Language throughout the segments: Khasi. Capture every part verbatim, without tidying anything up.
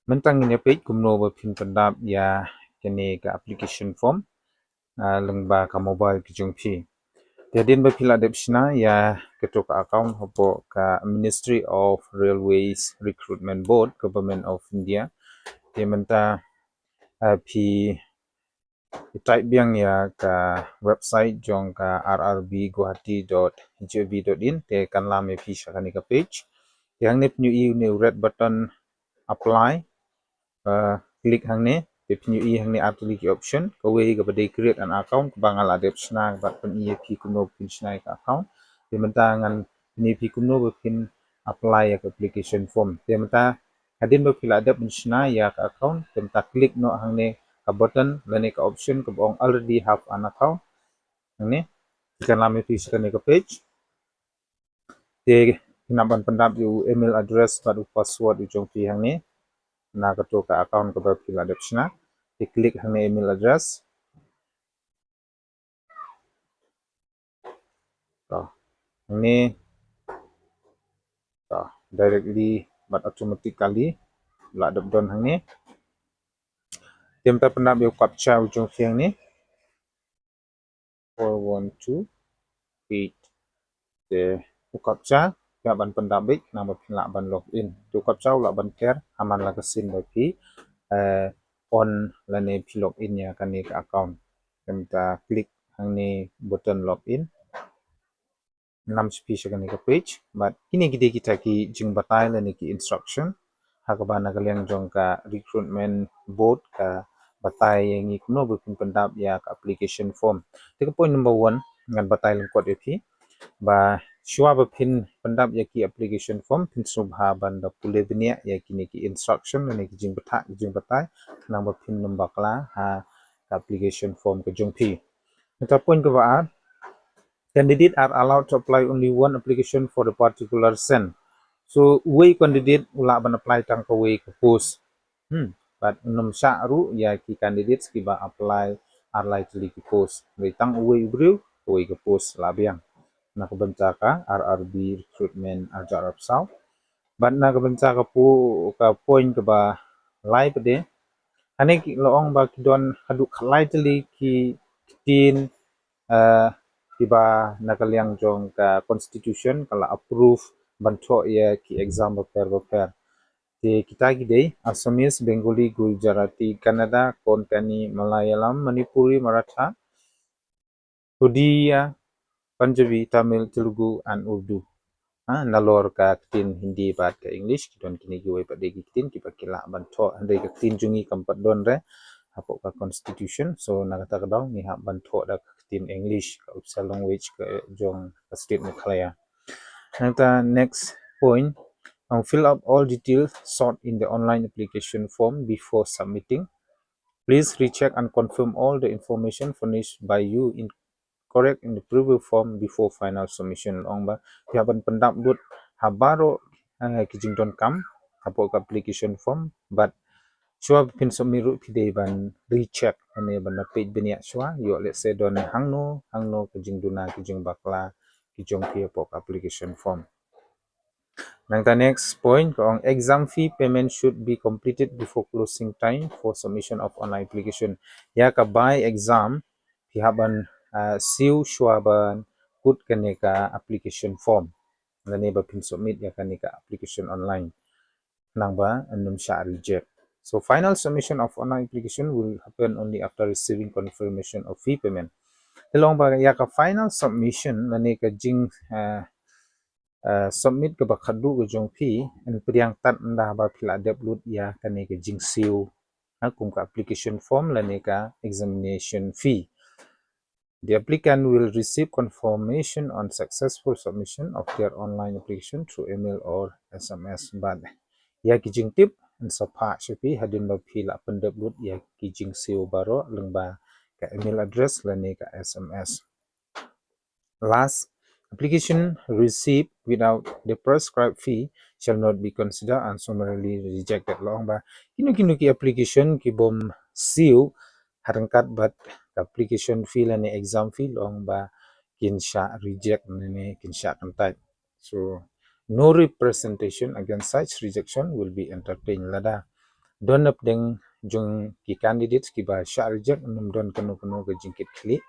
Mynta ngin ïa peit kumno ba phin pyndap ïa kane ka application form, ah, lyngba ka mobile ka jong phi. Te hadien ba phi la dep shna ïa kato ka account hapoh ka Ministry of Railways Recruitment Board, Government of India. Te mynta, ah, phi type biang ïa ka website jong ka R R B guwahati dot gov dot in, te kan lam ïa phi sha kane ka page. Te hangne phin ïohi une u red button apply. Uh, click hangne, te phin ïohi hangne ar tylli ki option, kawei kaba dei create an account, kaba nga la dep shna, bad pyni ïa phi kumno phin shna ïa ka account. Te mynta ngan pyni ïa phi kumno ba phin apply ïa ka application form. Te mynta hadien ba phi la dep pynshna ïa ka account, te mynta click noh hangne ka button lane ka option kaba ong already have an account. Hangne, phi kan lam ïa phi sha kane ka page. Te phin hap ban pyndap ïa u email address bad u password u jong phi hangne. Na kato ka account kaba phi la dep shna. Te click hangne email address. To. Hangne. To. Directly bad automatically la dep don hangne. Te mynta pyndap ïa u captcha u jong phi hangne. Four one two eight. Te u captcha phi hap ban pyndap beit naba phin lah ban log in. Te u captcha u lah ban ker ha man la ka sien ba phi, eh, on lane phi log in ïa kane ka account. Te mynta click hangne button log in. Lam sha phi sha kane ka page. Bad kine ki dei kita ki jingbatai lane ki instruction ha kaba na ka liang jong ka recruitment board ka batai ïa ngi kumno ba phin pyndap ïa ka application form. Te ka point number one ngan batai lyngkot ïa phi ba shuwa ba phin pyndap ïa ki application form phin sngewbha ban da pule bniah ïa kine ki instruction lane ki jingbthah ki jingbatai khnang ba phin nym bakla ha ka application form ka jong phi. Mynta point kaba ar, candidate are allowed to apply only one application for a particular send. So uwei u candidate u lah ban apply tang kawei ka post. Hmm. Bad nym shah ruh ïa ki candidates kiba apply ar lai tylli ki post. Hynrei tang uwei u briew kawei ka post lah biang. Na ka bynta ka R R B recruitment arhajar arphew saw. Bad na ka bynta ka pu-, ka point kaba lai pat de. Hangne ki la ong ba ki don haduh khatlai tylli ki ktien, eh, kiba na ka liang jong ka constitution ka la approve ban thoh ïa ki exam bapher bapher. Te kita ki dei Assamese, Bengali, Gujarati, Kannada, Konkani, Malayalam, Manipuri, Maratha, Odia, Punjabi, Tamil, Telugu and Urdu. Ha, nalor ka ktien Hindi bad ka English, ki don kine kiwei pat de ki ktien kiba ki lah ban thoh, hynrei ka ktien jong ngi kam pat don re hapoh ka constitution. So na kata ka daw ngi hap ban thoh da ka ktien English, ka official language ka jong ka state Meghalaya. Nangta next point, um, fill up all details sought in the online application form before submitting. Please recheck and confirm all the information furnished by you in correct in the preview form before final submission. Ong ba phi hap ban pyndap lut ha baroh, eh, ki jingdonkam hapoh ka application form, bad shuwa ba phin submit ruh phi dei ban recheck, lane ban da peit bniah shuwa ïoh lehse don hangno hangno ka jingduna ki jingbakla ki jong phi hapoh ka application form. Nangta next point ka ong exam fee payment should be completed before closing time for submission of online application. Ïa ka bai exam phi hap ban, ah, siew shuwa ban kut kane ka application form lane ba phin submit ïa kane ka application online. Nangba nym shah reject. So final submission of online application will happen only after receiving confirmation of fee payment. Te long ba ïa ka final submission lane ka jing, ah, ah, submit kaba khadduh ka jong phi yn pdiang tad ynda ba phi la dep lut ïa kane ka jingsiew, ha, kum ka application form lane ka examination fee. The applicant will receive confirmation on successful submission of their online application through email or S M S. Bad ïa ki jingtip yn sa phah sha phi hadien ba phi la pyndep lut ïa ki jingsiew baroh lyngba ka email address lane ka S M S. Last, application received without the prescribed fee shall not be considered and summarily rejected. Long ba kino kino ki application ki bym siew ha ryngkat bad ka application fee lane exam fee, long ba kin shah reject lane kin shah kyntait. So no representation against such rejection will be entertained. Lada don napdeng jong ki candidates kiba shah reject, ym don kano kano ka jingkitkhlieh,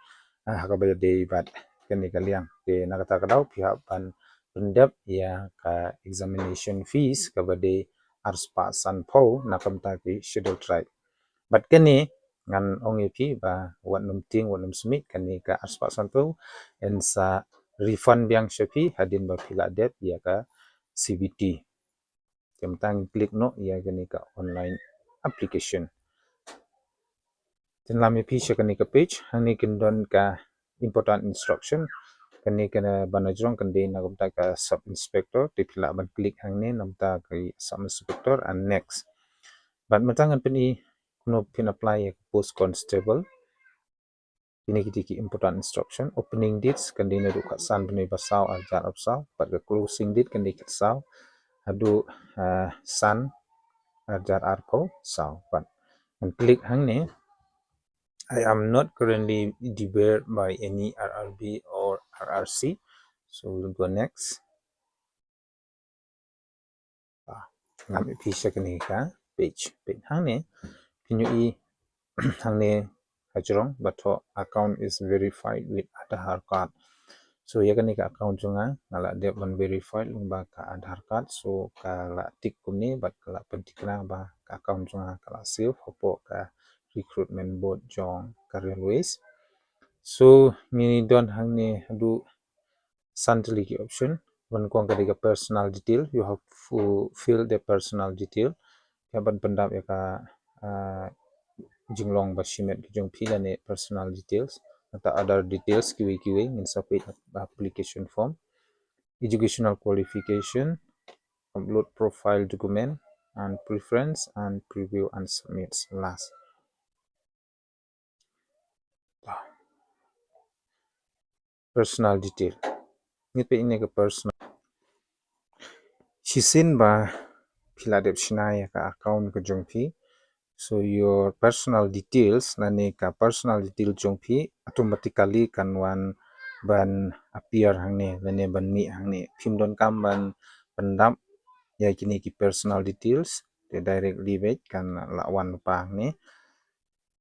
ah, ha kaba ïadei bad kane ka liang. Te na kata ka daw phi hap ban pyndep ïa ka examination fees kaba dei ar spah sanphew na ka bynta ki Scheduled Tribe. Bad kane ngan ong ïa phi ba wat nym tieng, wat nym submit kane ka ar spah sanphew, yn sa refund biang sha phi hadien ba phi la dep ïa ka C B T. Te mynta ngin click noh ïa kane ka online application. Te lam ïa phi sha kane ka page, hangne kin don ka important instruction. Kane ka ban jrong kan dei na ka bynta ka sub inspector, te phi lah ban click hangne na ka bynta ka sub inspector and next. Bad mynta ngan pyni kumno phin apply ïa ka post constable. Kine ki dei ki important instruction. Opening dates kan dei naduh khatsan bnai ba saw ar hajar arphew saw, bad ka closing date kan dei khatsaw haduh, ah, san ar hajar arphew saw. Bad ngan click hangne, "I am not currently debarred by any R R B or R R C." So we'll go next. Ah, ngam ïa phi sha kane ka page. Page hangne, phin ïohi hangne hajrong ba thoh "Account is verified with Aadhaar card." So ïa kane ka account jong nga, nga la dep ban verified lyngba ka Aadhaar card. So ka la tick kumne bad ka la pynthikna ba ka account jong nga ka la save hapoh ka recruitment board jong ka Railways. So ngi don hangne haduh san tylli ki option. Ban kong ka dei ka personal detail, you have to fill the personal detail. Ïa ban pyndap ïa ka, ah, jinglong ba shimet ki jong phi lane personal details. Nangta other details kiwei kiwei, ngin sa peit application form. Educational qualification, upload profile document and preference, and preview and submit last. Personal detail. Ngi peit ine ka personal. Shisien ba phi la dep shna ïa ka account ka jong phi. So your personal details, lane ka personal detail jong phi automatically kan wan ban appear hangne, lane ban mih hangne. Phim donkam ban pyndap ïa kine ki personal details, te directly beit kan la wan lypa hangne.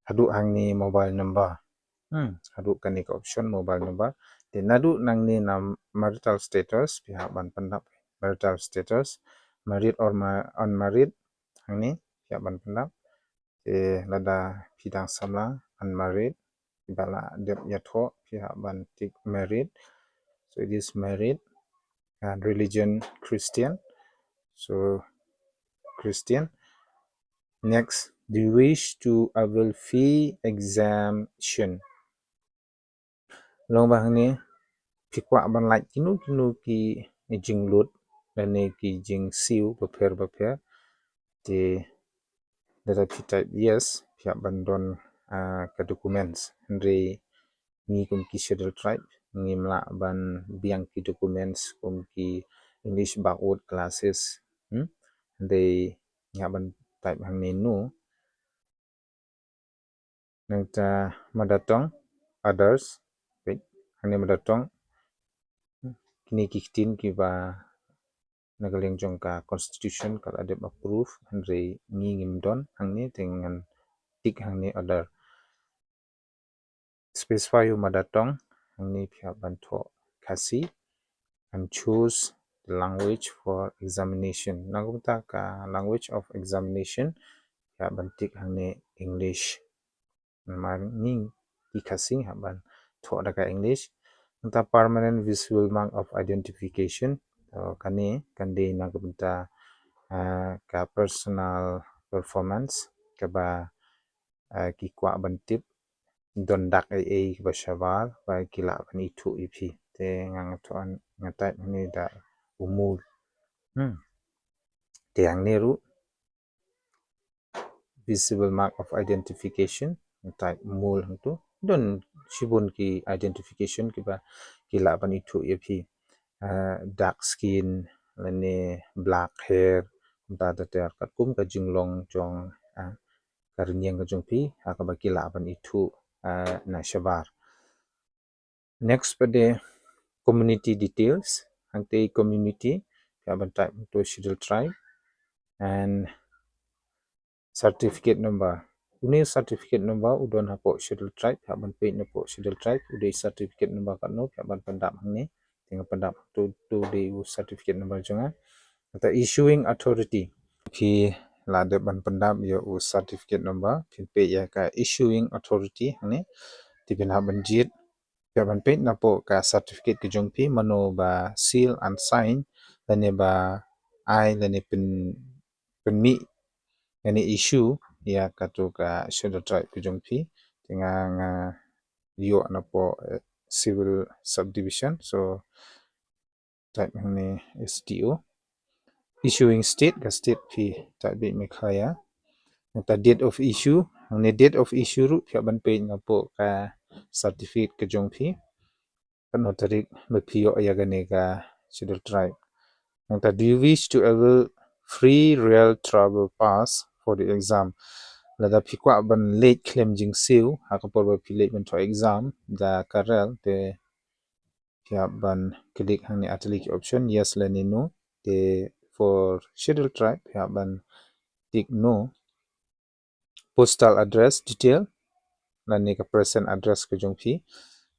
Haduh hangne mobile number. Hmm, haduh kane ka option mobile number. Te naduh nangne na marital status, phi hap ban pyndap marital status, married or ma-, unmarried, hangne phi hap ban pyndap. Te lada phi dang samla, unmarried, phi ba la dep ïathoh, phi hap ban tick married. So it is married, and religion Christian. So Christian. Next, do you wish to avail fee exemption? Long ba hangne phi kwah ban lait kino kino ki jinglut lane ki jingsiew bapher bapher. Te lada phi type yes, phi hap ban don, ah, ka documents. Hynrei ngi kum ki Scheduled Tribe ngim lah ban biang ki documents kum ki English backward classes. Hmm? Hynrei ngi hap ban type hangne no. Nangta mother tongue, others. Peit, hangne mother tongue. Kine ki ktien kiba na ka liang jong ka constitution ka la dep approve, hynrei ngi ngim don hangne, te ngan tick hangne other. Specify your mother tongue, hangne phi hap ban thoh Khasi, and choose the language for examination. Na ka bynta ka language of examination, phi hap ban tick hangne English. Namar ngi ki Khasi ngi hap ban thoh da ka English. Nangta permanent visible mark of identification. To kane kan dei na ka bynta, ah, ka personal performance kaba, ah, ki kwah ban tip don dak ei ei kaba shabar ba ki lah ban ithuh ïa phi. Te nga nga thoh, nga type hangne da u mul. Hmm. Te hangne ruh visible mark of identification, type mul hangtu. Don shibun ki identification kiba ki lah ban ithuh ïa phi. Ah, dark skin lane black hair, kumta ter ter, katkum ka jinglong jong, ah, ka rynïeng ka jong phi, ah, kaba ki lah ban ithuh, ah, na shabar. Next pat de community details. Hangtei community, phi hap ban type hangtu Scheduled Tribe. And certificate number. Une certificate number u don hapoh Schedule Tribe, phi hap ban peit napoh Schedule Tribe, u dei certificate number katno, phi hap ban pyndap hangne. Te nga pyndap tu, tu dei u certificate number jong nga. Kata issuing authority. Phi la dep ban pyndap ïa u certificate number, phin peit ïa ka issuing authority hangne. Te phin hap ban jied, phi hap ban peit napoh ka certificate ka jong phi, mano ba seal and sign, lane ba ai, lane pyn, pynmih, lane issue ïa katu ka Schedule Tribe ka jong phi. Te nga, nga ïoh napoh, eh, civil subdivision. So, type hangne S D O. Issuing state, ka state phi type beit Meghalaya. Nangta date of issue, hangne date of issue ruh phi hap ban peit napoh ka certificate ka jong phi. Katno tarik ba phi ïoh ïa kane ka Schedule Tribe. Nangta, do you wish to avail free rail travel pass for the exam? Lada phi kwah ban leit khlem jingsiew ha ka por ba phi leit ban thoh exam da ka rail, te phi hap ban click hangne, artylli ki option, yes lane no. Te for Schedule Tribe phi hap ban tick no. Postal address detail, lane ka present address ka jong phi,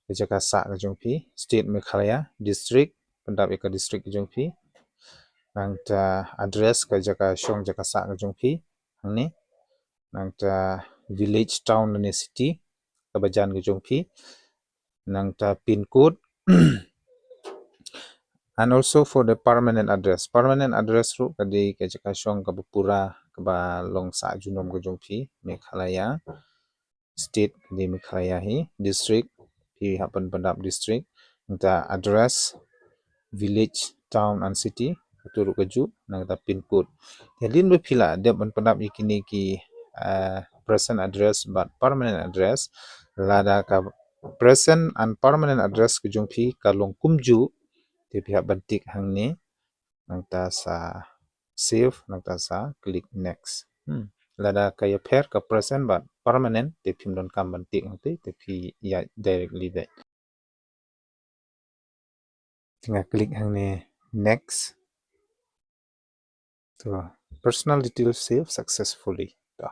ka jaka sah ka jong phi. State Meghalaya, district, pyndap ïa ka district ka jong phi. Nangta address, ka jaka shong jaka sah ka jong phi hangne. Nangta village, town lane city, ka bajan ka jong phi. Nangta pin code. And also for the permanent address. Permanent address ruh ka dei ka jaka shong kaba pura, kaba long sah junom ka jong phi, Meghalaya. State ka dei Meghalaya hi, district, phi hap ban pyndap district. Nangta address, village, town and city, katu ruh kajuh, nangta pin code. Te hadien ba phi la dep ban pyndap ïa kine ki, ah, present address bad permanent address, lada ka present and permanent address ka jong phi ka long kumjuh, te phi hap ban tick hangne, nangta sa save, nangta sa click next. Hmm. Lada ka ïapher ka present bad permanent, te phim donkam ban tick hangtei, te phi ïaid directly beit. Te nga click hangne next. To, personal details save successfully. To,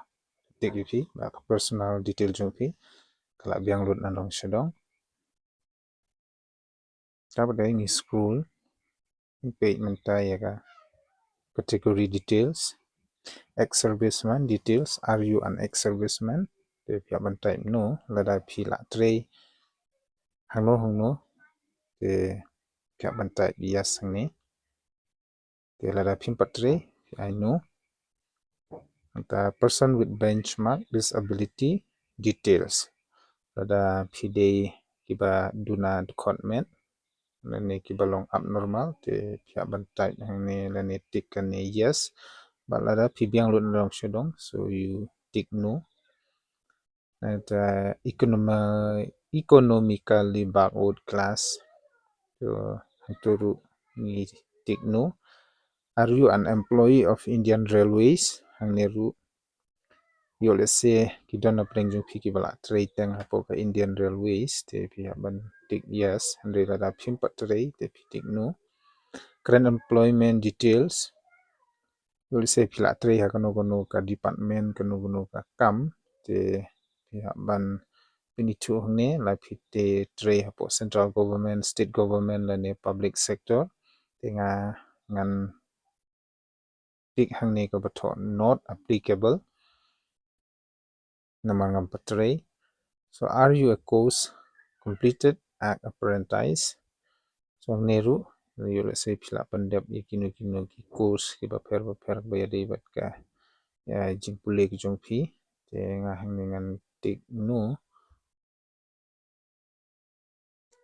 tick ïa phi ba ka personal detail jong phi ka la biang lut na dong sha dong. Te bad ngi scroll, ngi peit mynta ïa ka category details. Ex-serviceman details, are you an ex-serviceman? Te phi hap ban type no. Lada phi la trei hangno hangno, te phi hap ban type yes hangne. Te lada phim pat trei, phi ai no. Nangta person with benchmark disability details. Lada phi dei kiba duna dkhot met lane kiba long abnormal, te phi hap ban type hangne lane tick hangne yes. Bad lada phi biang lut na dong sha dong, so you tick no. Nangta economi-, economically backward class. To, hangto ruh ngi tick no. Are you an employee of Indian Railways? Hangne ruh ïoh lehse ki don na pdeng jong phi kiba la trei teng hapoh ka Indian Railways, te phi hap ban tick yes. Hynrei lada phim pat trei, te phi tick no. Current employment details. Ïoh lehse phi la trei ha kano kano ka department, kano kano ka kam, te phi hap ban pynithuh hangne, la phi te trei hapoh central government, state government lane public sector. Te nga, ngan tick hangne kaba thoh not applicable namar ngam pat trei. So, are you a course completed, an apprentice? So, hangne ruh, ïoh lehse phi la pyndep ïa kino kino ki course kiba pher ba pher ba ïadei bad ka, ïa, jingpule ka jong phi. Te nga hangne ngan tick no.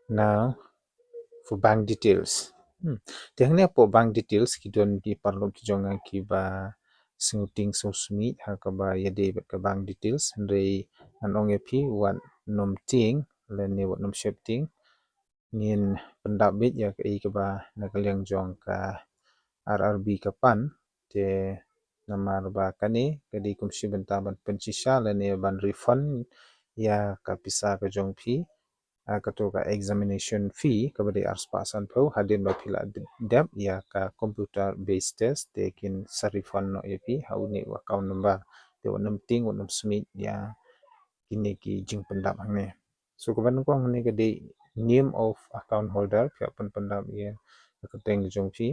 Now, for bank details. Hmm. Te hangne hapoh bank details, ki don ki paralok ki jong nga kiba sngewtieng sngewsmit ha kaba ïadei bad ka bank details. Hynrei ngan ong ïa phi, wat nym tieng lane wat nym sheptieng. Ngin pyndap beit ïa kaei kaba na ka liang jong ka R R B ka pan. Te namar ba kane ka dei kum shi bynta ban pynshisha lane ban refund ïa ka pisa ka jong phi, ah, kato ka examination fee kaba dei arspah sanphew, hadien ba phi la dep ïa ka computer based test, te kin sa refund noh ïa phi ha une u account number. te wat nym tieng, wat nym submit ïa kine ki jingpyndap hangne. So kaba nyngkong hangne ka dei name of account holder, phi hap ban pyndap ïa ka kyrteng ka jong phi,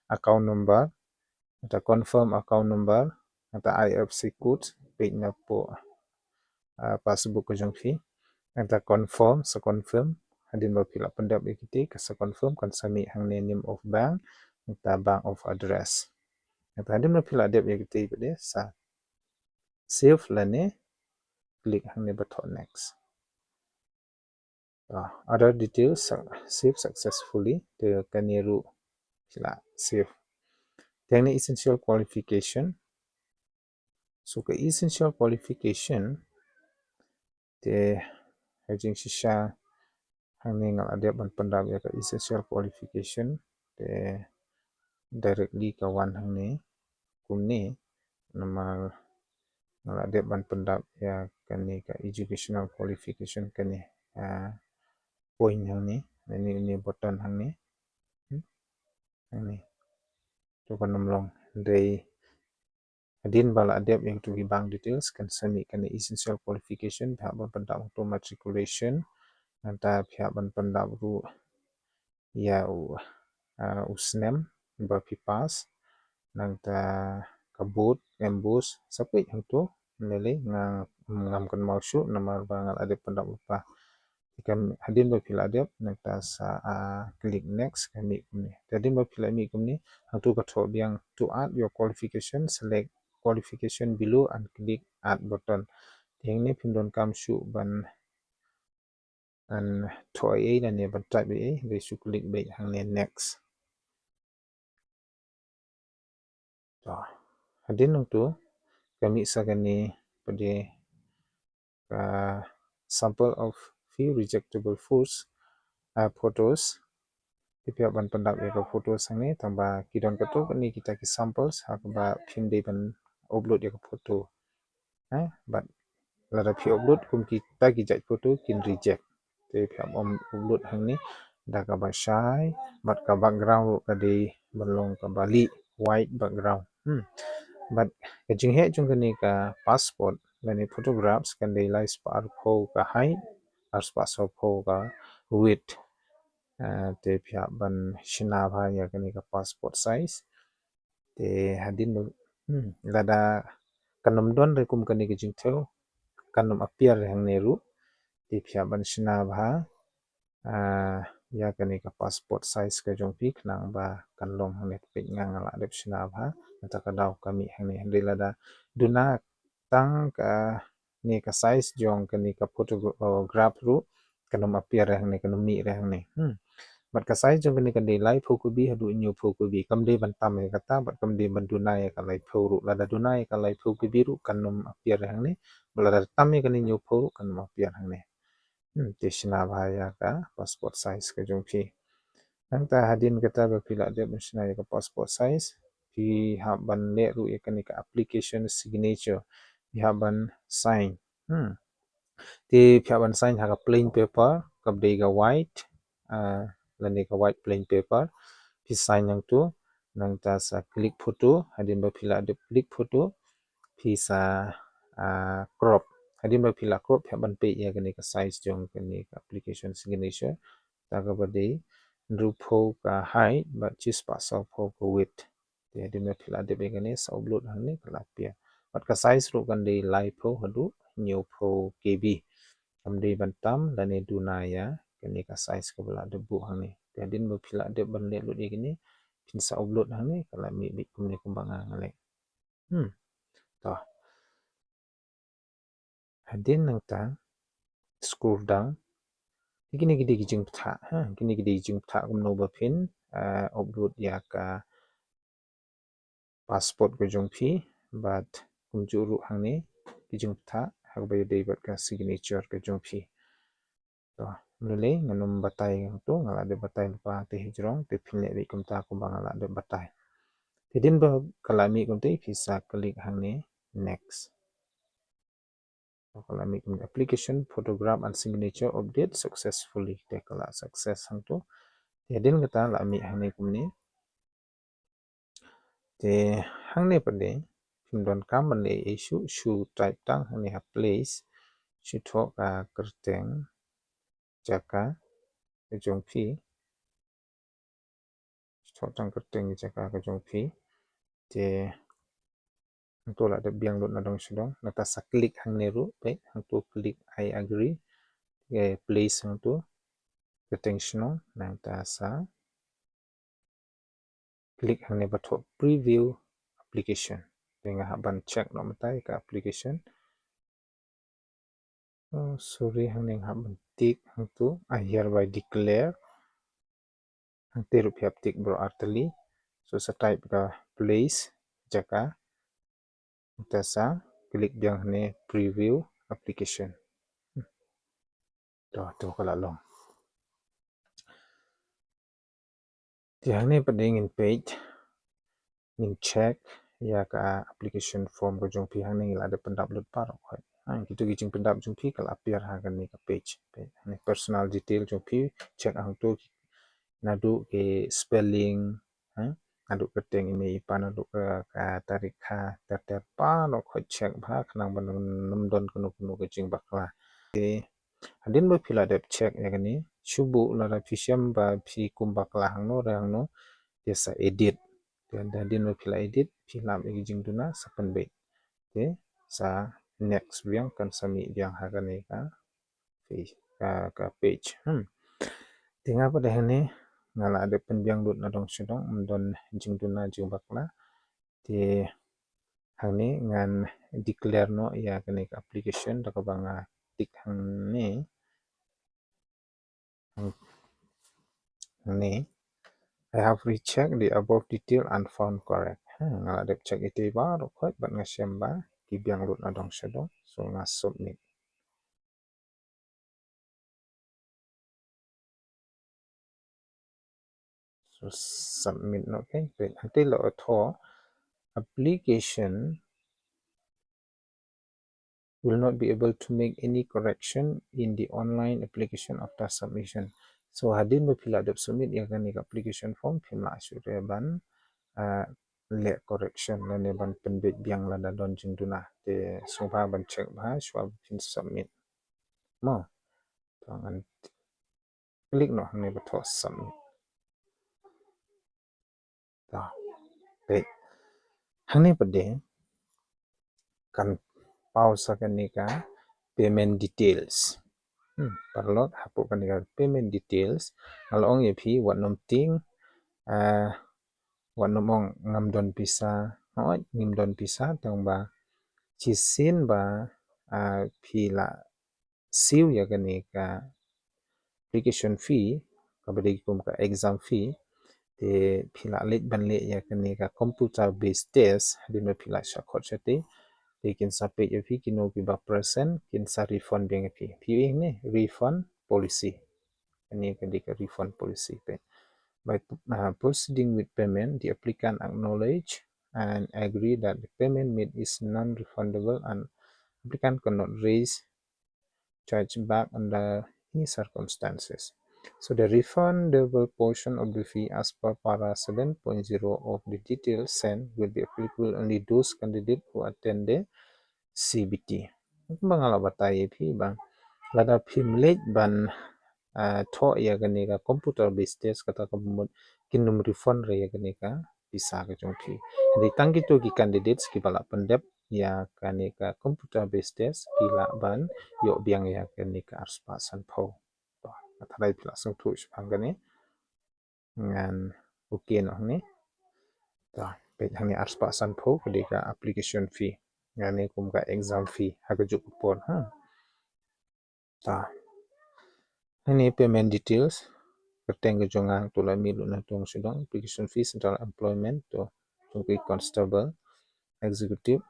account number, nangta confirm account number, nangta I F S C code, peit na poh, ah, passbook ka jong phi, nangta confirm, sa confirm, hadien ba phi la pyndap ïa kite, ka sa confirm, kan sa mih hangne name of bank, nangta bank of address. Nangta hadien ba phi la dep ïa kite pat de sa save lane click hangne ba thoh next. Ah, other details su-, save successfully, te kane ruh la save. Te hangne essential qualification. So ka essential qualification te ha jingshisha hangne nga la dep ban pyndap ïa ka essential qualification, te directly ka wan hangne kumne, namar nga la dep ban pyndap ïa kane ka educational qualification kane, ah, point hangne, hangne, hangne button hangne. Hmm? Hangne. To kan ym long, hynrei hadien ba la dep ïa kito ki bank details, kan sa mih kane essential qualification, phi hap ban pyndap hangto matriculation, nangta phi hap ban pyndap ruh ïa u, ah, u snem ba phi pass, nangta ka board, em board, sa peit hangto, lei lei, nga, ngam kynmaw shuh, namar ba nga la dep pyndap lypa. Te ka, hadien ba phi la dep, nangta sa, ah, click next, ka mih kumne. Te hadien ba phi la mih kumne, hangto ka thoh biang to add your qualification, select qualification below and click add button. Te hangne phim donkam shuh ban an thoh ei ei lane ban type ei ei, hynrei shu click beit hangne next. To, hadien nangto ka mih sa kane pat de ka sample of few rejectable photos, ah, photos. Te phi hap ban pyndap ïa ka photos hangne, tangba ki don katto katne kita ki samples ha kaba phim dei ban upload ïa ka photo. Eh, bad lada phi upload kum kita ki jait photo kin reject. Te phi hap ban upload hangne da kaba shai, bad ka background ruh ka dei ban long kaba lieh, white background. Hmm. Bad ka jingheh jong kane ka passport lane photographs kan dei lai spah arphew ka height, ar spah sawphew ka width. Ah, te phi hap ban shna bha ïa kane ka passport size. Te hadien ba, hmm, lada kan ym don re kum kane ka jingthew, kan ym appear re hangne ruh. Te phi hap ban shna bha, ah, ïa kane ka passport size ka jong phi khnang ba kan long hangne, te peit nga, nga la dep shna bha, nangta ka daw ka mih hangne. Hynrei lada duna tang kane ka size jong kane ka photograph ruh kan ym appear re hangne, kan ym mih re hangne. Hmm. Bad ka size jong kane kan dei laiphew KB haduh hynñiewphew KB. Kam dei ban tam ïa kata, bad kam dei ban duna ïa ka laiphew ruh. Lada duna ïa ka laiphew KB ruh kan ym appear re hangne. Bad lada tam ïa kane hynñiewphew ruh kan ym appear hangne. Hmm, te shna bha ïa ka passport size ka jong phi. Nangta hadien kata ba phi la dep ban shna ïa ka passport size, phi hap ban leh ruh ïa kane ka application signature. Phi hap ban sign. Hmm. Te phi hap ban sign ha ka plain paper, kaba dei ka white, ah, lane ka white plain paper. Phi sign hangto, nangta sa click photo, hadien ba phi la dep click photo, phi sa, ah, crop. Hadien ba phi la crop, phi hap ban peit ïa kane ka size jong kane ka application signature. Te kaba dei hynriewphew ka height bad shispah sawphew ka width. Te hadien ba phi la dep ïa kane sa upload hangne ka la appear. Bad ka size ruh kan dei laiphew haduh hynñiewphew KB. Kam dei ban tam lane duna ïa kane ka size kaba la dep buh hangne. Te hadien ba phi la dep ban leh lut ïa kane, phin sa upload hangne, ka la mih beit kumne kumba nga nga leh. Hmm. To. Hadien nangta, scroll down. Kine ki dei ki jingpyntha, ha, kine ki dei ki jingpyntha kumno ba phin, eh, upload ïa ka passport ka jong phi, bad kumjuh ruh hangne ki jingpyntha ha kaba ïadei bad ka signature ka jong phi. To, mynta ngan ym batai hangto, nga la dep batai lypa te hajrong, te phin leh beit kumta kumba nga la dep batai. Te hadien ba ka la mih kumta, phi sa click hangne next. Ka la mih kumne, application, photograph and signature update successfully. Te ka la success hangto. Te hadien kata la mih hangne kumne. Te hangne pat de phim donkam ban leh ei ei shuh, shu type tang hangne ha place, shu thoh ka kyrteng jaka ka jong phi. Shu thoh tang kyrteng jaka ka jong phi. Te hangto la dep biang lut na dong sha dong. Nangta sa click hangne ruh, peit, hangto click I agree. Te place hangto, kyrteng shnong, nangta sa click hangne ba thoh preview application. Te nga hap ban check noh mynta ïa ka application. Oh, sorry, hangne nga hap ban tick hangto, I hereby declare. Hangte ruh phi hap tick baroh artylli. So sa type ka place, jaka. Nangta sa click biang hangne preview application. Hmm. To, to ka la long. Te hangne pat de ngin peit, ngin check ïa ka application form ka jong phi. Hangne ngi la dep pyndap lut baroh khoit. Ha, kito ki jingpyndap jong phi ka la appear ha kane ka page. Peit hangne personal detail jong phi, check hangto, naduh ki spelling, ha, naduh kyrteng i mei i pa, naduh ka, ka tarik, ha, ter ter, baroh khoit check bha khnang ba ym don kano kano ka jingbakla. Te hadien ba phi la dep check ïa kane, shu buh lada phi shem ba phi kum bakla hangno re hangno, te sa edit. Te hadien ba phi la edit, phi lap ïa ki jingduna, sa pynbeit. Te sa next biang, kan sa mih biang ha kane ka page, ka, ka page. Hmm. Te nga pat de hangne nga la dep pynbiang lut na dong sha dong, ym don jingduna jingbakla. Te hangne ngan declare noh ïa kane ka application da kaba nga tick hangne. Hangne, I have rechecked the above detail and found correct. Hmm, nga la dep check ïa te baroh khoit bad nga shem ba ki biang lut na dong sha dong. So nga submit. So submit noh, okay. Peit, hangte la thoh application will not be able to make any correction in the online application after submission. So hadien ba phi la dep submit ïa kane ka application form, phim lah shuh re ban, ah, leh correction lane ban pynbeit biang lada don jingduna. Te sngewbha ban check bha shuwa ba phin submit. Mo. To ngan click noh hangne ba thoh submit. To. Peit. Hangne pat de kan paw sa kane ka payment details. Hmm, paralok, hapoh kane ka payment details nga la ong ïa phi, wat nym tieng, ah, wat nym ong ngam don pisa. Hooid, ngim don pisa, tang ba shisien ba, ah, phi la siew ïa kane ka application fee, kaba dei kum ka exam fee, te phi la leit ban leh ïa kane ka computer based test, hadien ba phi la shah khot shate, te kin sa peit ïa phi kino kiba present, kin sa refund biang ïa phi. Phi ïohi ne, refund policy. Kane ka dei ka refund policy, peit. By, uh, proceeding with payment, the applicant acknowledge and agree that the payment made is non-refundable and applicant cannot raise chargeback under any circumstances. So the refundable portion of the fee as per para seven point zero of the detail sent will be applicable only those candidate who attend the C B T. Kumba nga la batai ïa phi ba lada phim leit ban, ah, thoh ïa kane ka computer based test, kata ka mut kin ym refund re ïa kane ka pisa ka jong phi. Hynrei tang kito ki candidates kiba la pyndep ïa kane ka computer based test ki lah ban ïoh biang ïa kane ka arspah sanphew. To, nga tharai phi la sngewthuh shaphang kane. Ngan okay noh hangne. To, peit hangne arspah sanphew ka dei ka application fee. Hangne kum ka exam fee ha kajuh ka por, ha. To. Hangne payment details. Kyrteng ka jong nga, to la mih lut na dong sha dong, application fee, central employment, to, to ki constable, executive.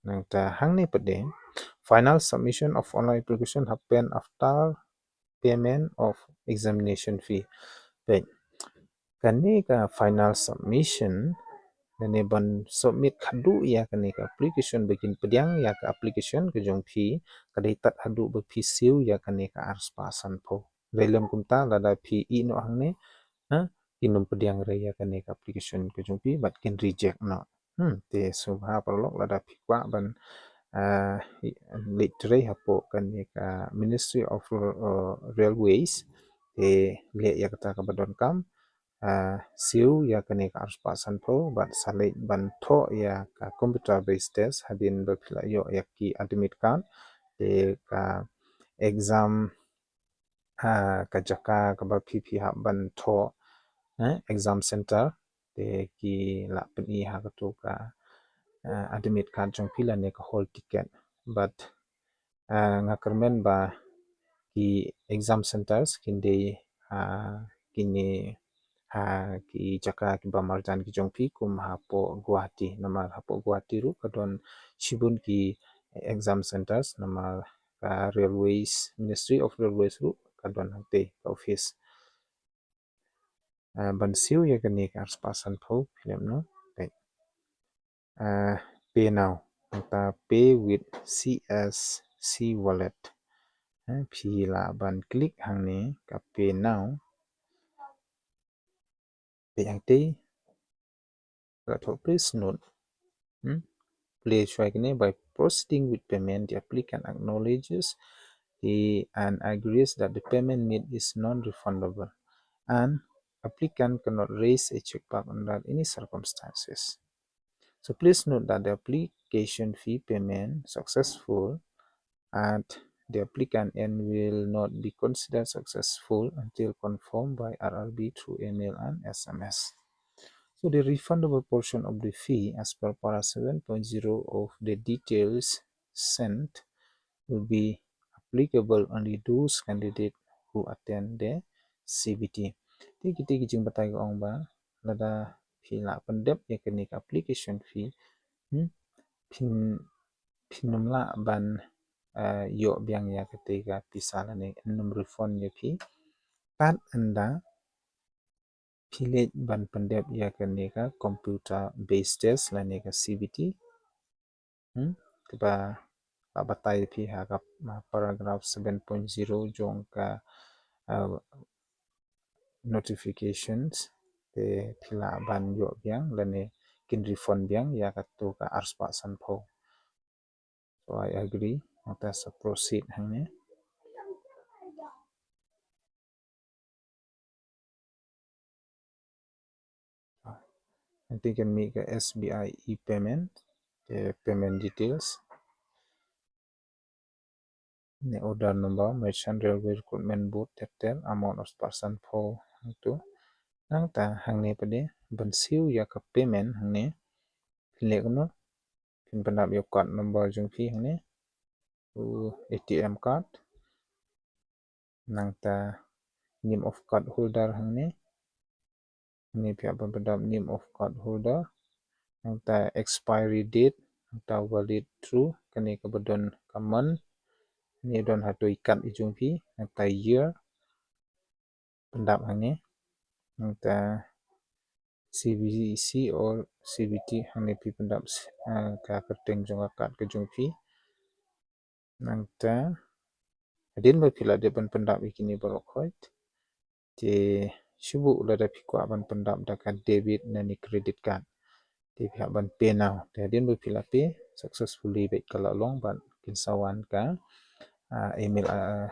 Nangta hangne pat de, final submission of online application happen after payment of examination fee. Peit, kane ka final submission, lane ban submit haduh ïa kane ka application, ba kin pdiang ïa ka application ka jong phi, ka dei tad haduh ba phi siew ïa kane ka arspah sanphew. Hynrei lem kumta lada phi ïeh noh hangne, ha, kin ym pdiang re ïa kane ka application ka jong phi bad kin reject noh. Hmm, te sngewbha paralok lada phi kwah ban, ah, leit trei hapoh kane ka Ministry of, uh, Railways, te leh ïa kata kaba donkam, ah, siew ïa kane ka arspah sanphew bad sa leit ban thoh ïa ka computer based test hadien ba phi la ïoh ïa ki admit card, te ka exam, ah, ka jaka kaba phi phi hap ban thoh, eh, exam center, te ki la pyni ha kato ka, ah, admit card jong phi lane ka hall ticket. Bad, ah, nga kyrmen ba ki exam centers kin dei ha kine, ha ki jaka kiba marjan ki jong phi kum hapoh Guwahati, namar hapoh Guwahati ruh ka don shibun ki exam centers, namar ka Railways, Ministry of Railways ruh ka don hangtei ka office. Ah, ban siew ïa kane ka arspah sanphew, phi leh kumno? Peit. Ah, pay now. Nangta pay with C S C wallet. Eh, phi lah ban click hangne ka pay now. Peit hangtei. Ka thoh please note. Hmm? Plie shuwa kine, by proceeding with payment, the applicant acknowledges the and agrees that the payment made is non-refundable and applicant cannot raise a check back under any circumstances. So please note that the application fee payment successful at the applicant end will not be considered successful until confirmed by R R B through email and S M S. So the refundable portion of the fee as per para seven point zero of the details sent will be applicable only those candidate who attend the C B T. Te kita ki jingbatai ka ong ba lada phi lah pyndep ïa kane ka application fee, hmm, phin, phin ym lah ban, eh, ïoh biang ïa kata ka pisa lane yn ym refund ïa phi. Tad ynda phi leit ban pyndep ïa kane ka computer based test lane ka C B T. Hmm? Kaba, ba batai phi ha ka, ah, paragraph seven point zero jong ka, ah, notifications, te phi lah ban ïoh biang lane kin refund biang ïa kato ka arspah sanphew. So I agree. Nangta sa proceed hangne. Hangtei kan mih ka S B I e-payment, te payment details. Ne order number, Merchant Railway Recruitment Board, ter ter, amount of spah sanphew hangto. Nangta hangne pat de ban siew ïa ka payment hangne. Phin leh kumno? Phin pyndap ïa u card number jong phi hangne. U A T M card. Nangta name of card holder hangne. Hangne phi hap ban pyndap name of card holder. Nangta expiry date, nangta valid through, kane kaba don ka month. Hangne don hato i card i jong phi, nangta year. Pyndap hangne. Nangta C V C or C V T hangne phi pyndap, eh, ka kyrteng jong ka card ka jong phi. Nangta hadien ba phi la dep ban pyndap ïa kine baroh khoit, te shu buh lada phi kwah ban pyndap da ka debit ne credit card. Te phi hap ban pay now. Te hadien ba phi la pay successfully bad ka la long bad kin sa wan ka, ah, email, ah,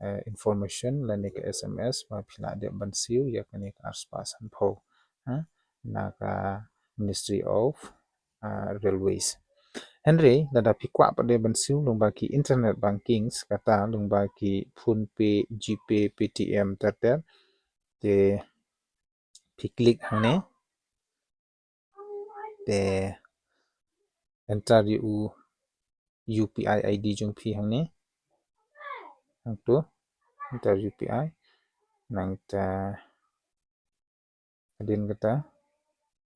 ah, information lane ka S M S ba phi la dep ban siew ïa kane ka arspah sanphew. Ha? Na ka Ministry of, ah, Railways. Hynrei lada phi kwah pat de ban siew lyngba ki internet banking, kata lyngba ki PhonePe, GPay, Paytm, ter ter, te phi click hangne. Te enter ïa u U P I I D jong phi hangne. Hangto enter U P I. Nangta hadien kata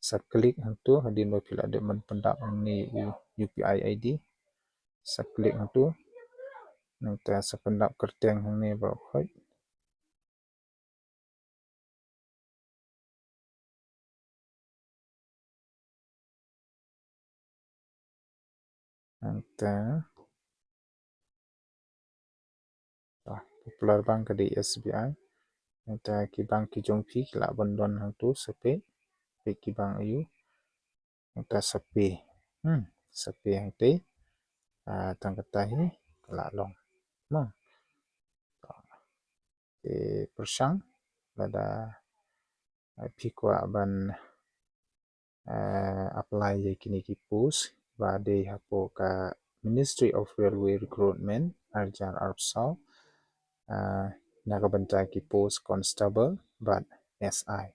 sa click hangto, hadien ba phi la dep ban pyndap hangne u U P I I D. Sa click hangto. Nangta sa pyndap kyrteng hangne baroh khoit. Nangta Popular Bank ka dei S B I. Nangta ki bank ki jong phi ki lah ban don hangto, sa peit, peit ki bank aiu. Nangta sa phi, hmm, sa phi hangtei, ah, tang kata hi ka la long. Mo. Te pyrshang lada, ah, phi kwah ban, ah, apply ïa kine ki post ba dei hapoh ka Ministry of Railway Recruitment, ar hajar arphew saw, ah, na ka bynta ki post constable bad S I.